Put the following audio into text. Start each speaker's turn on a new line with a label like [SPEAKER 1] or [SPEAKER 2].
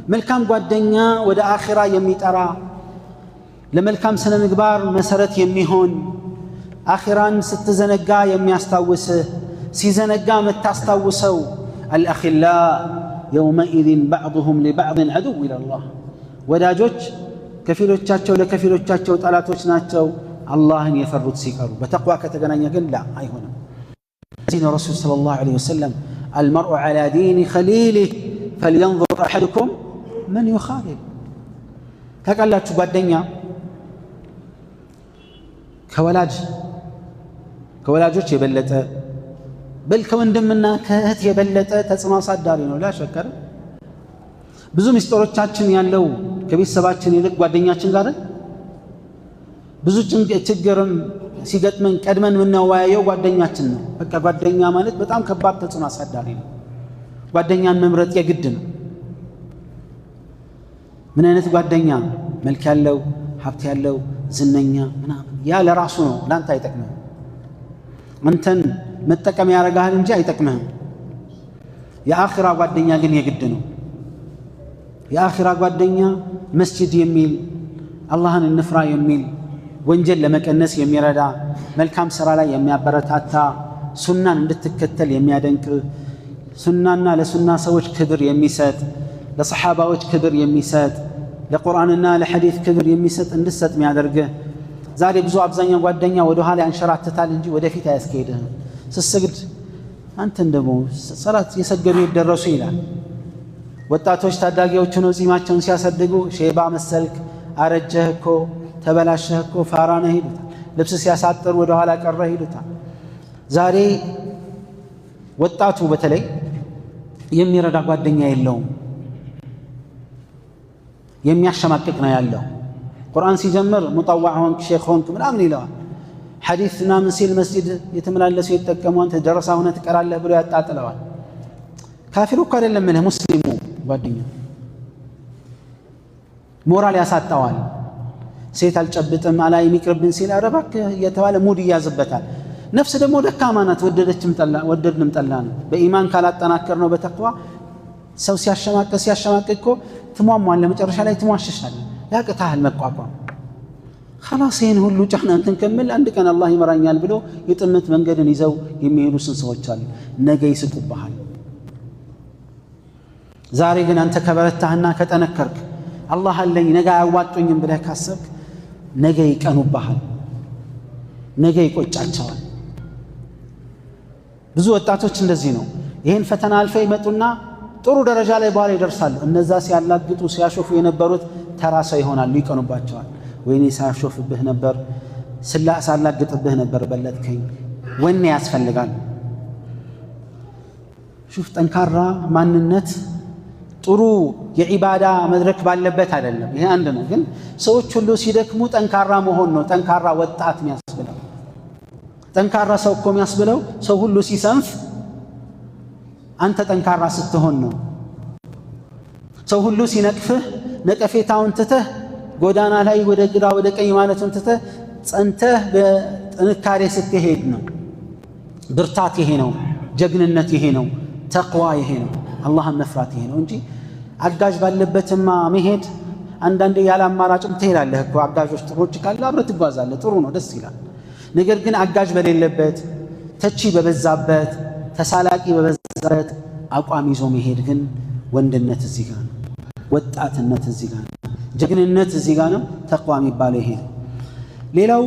[SPEAKER 1] መልካም ጓደኛ ወደ አኺራ የሚጠራ፣ ለመልካም ስነ ምግባር መሰረት የሚሆን፣ አኺራን ስትዘነጋ የሚያስታውስህ፣ ሲዘነጋ የምታስታውሰው። الأخلاء يومئذ بعضهم لبعض عدو ይላል አላህ። ወዳጆች ከፊሎቻቸው ለከፊሎቻቸው ጠላቶች ናቸው አላህን የፈሩት ሲቀሩ። በተቅዋ ከተገናኘ ግን لا አይሆንም። እዚህ ነው ረሱል صلى الله عليه وسلم المرء على دين خليله فلينظر أحدكم من يخالل። ታውቃላችሁ፣ ጓደኛ ከወላጅ ከወላጆች የበለጠ፣ በል ከወንድምና ከእህት የበለጠ ተጽዕኖ አሳዳሪ ነው። لا شك ብዙ ምስጢሮቻችን ያለው ከቤተሰባችን ይልቅ ጓደኛችን ጋር፣ ብዙ ችግርም ሲገጥመን ቀድመን የምናወያየው ጓደኛችን ነው። በቃ ጓደኛ ማለት በጣም ከባድ ተጽዕኖ አሳዳሪ ነው። ጓደኛን መምረጥ የግድ ነው። ምን አይነት ጓደኛ? መልክ ያለው፣ ሀብት ያለው፣ ዝነኛ ምናምን፣ ያ ለራሱ ነው፣ ለአንተ አይጠቅምህም። አንተን መጠቀም ያደርግሃል እንጂ አይጠቅምህም። የአኺራ ጓደኛ ግን የግድ ነው። የአኺራ ጓደኛ መስጂድ የሚል፣ አላህን እንፍራ የሚል፣ ወንጀል ለመቀነስ የሚረዳ፣ መልካም ስራ ላይ የሚያበረታታ፣ ሱናን እንድትከተል የሚያደንቅ፣ ሱናና ለሱና ሰዎች ክብር የሚሰጥ፣ ለሰሓባዎች ክብር የሚሰጥ፣ ለቁርአንና ለሐዲት ክብር የሚሰጥ፣ እንድሰጥ የሚያደርግህ። ዛሬ ብዙ አብዛኛው ጓደኛ ወደ ኋላ ያንሸራትታል እንጂ ወደፊት አያስኬድህም። ስትሰግድ አንተን ደግሞ ሰላት የሰገዱ የደረሱ ይላል። ወጣቶች ታዳጊዎች ሆነው ጺማቸውን ሲያሳድጉ ሼባ መሰልክ፣ አረጀህ እኮ፣ ተበላሸህ እኮ፣ ፋራ ነህ ይሉታል። ልብስ ሲያሳጥር ወደ ኋላ ቀረህ ይሉታል። ዛሬ ወጣቱ በተለይ የሚረዳ ጓደኛ የለውም። የሚያሸማቅቅ ነው ያለው። ቁርአን ሲጀምር ሙጠዋዕ ሆንክ፣ ሼክ ሆንክ ምናምን ይለዋል። ሐዲስ ምናምን ሲል መስጂድ የተመላለሱ የተጠቀሙ አንተ ደረሳ ሆነህ ትቀራለህ ብሎ ያጣጥለዋል። ካፊሩ እኮ አይደለም ምልህ፣ ሙስሊሙ ጓደኛ ሞራል ያሳጣዋል። ሴት አልጨብጥም፣ አላይም፣ ይቅርብን ሲል ኧረ እባክህ እየተባለ ሙድ ይያዝበታል። ነፍስ ደግሞ ደካማ ናት። ወደደችም ጠላ ወደድንም ጠላ ነው። በኢማን ካላጠናከር ነው፣ በተቅዋ ሰው ሲያሸማቅቅ ሲያሸማቅቅ እኮ ትሟሟለህ፣ መጨረሻ ላይ ትሟሸሻለህ፣ ያቅታሃል መቋቋም። خلاص ይህን ሁሉ ጫና እንትን ከምል አንድ ቀን አላህ ይመራኛል ብሎ የጥመት መንገድን ይዘው የሚሄዱ ስንት ሰዎች አሉ። ነገ ይስቁብሃል። ዛሬ ግን አንተ ከበረታህና ከጠነከርክ፣ አላህ አለኝ፣ ነገ አያዋጡኝም ብለህ ካሰብክ ነገ ይቀኑብሃል፣ ነገ ይቆጫቸዋል። ብዙ ወጣቶች እንደዚህ ነው። ይህን ፈተና አልፈው ይመጡና ጥሩ ደረጃ ላይ በኋላ ይደርሳሉ። እነዛ ሲያላግጡ ሲያሾፉ የነበሩት ተራ ሰው ይሆናሉ፣ ይቀኑባቸዋል። ወይኔ ሳሾፍብህ ነበር፣ ሳላግጥብህ ነበር፣ በለጥከኝ። ወኔ ያስፈልጋል። شوف፣ ጠንካራ ማንነት ጥሩ የዒባዳ መድረክ ባለበት አይደለም። ይሄ አንድ ነው። ግን ሰዎች ሁሉ ሲደክሙ ጠንካራ መሆን ነው ጠንካራ ወጣት የሚያስብለው። ጠንካራ ሰው እኮ የሚያስብለው ሰው ሁሉ ሲሰንፍ አንተ ጠንካራ ስትሆን ነው። ሰው ሁሉ ሲነቅፍህ ነቀፌታውን ትተህ፣ ጎዳና ላይ ወደ ግራ ወደ ቀኝ ማለቱን ትተህ ጸንተህ በጥንካሬ ስትሄድ ነው። ብርታት ይሄ ነው። ጀግንነት ይሄ ነው። ተቅዋ ይሄ ነው። አላህን መፍራት ይሄ ነው እንጂ አጋዥ ባለበትማ መሄድ አንዳንዴ ያለ አማራጭም ትሄዳለህ እኮ። አጋዦች ጥሩዎች ካለ አብረህ ትጓዛለህ። ጥሩ ነው፣ ደስ ይላል። ነገር ግን አጋዥ በሌለበት፣ ተቺ በበዛበት፣ ተሳላቂ በበዛበት አቋም ይዞ መሄድ ግን ወንድነት እዚህ ጋር ነው። ወጣትነት እዚህ ጋር ነው። ጀግንነት እዚህ ጋር ነው። ተቅዋ የሚባለው ይሄ ነው። ሌላው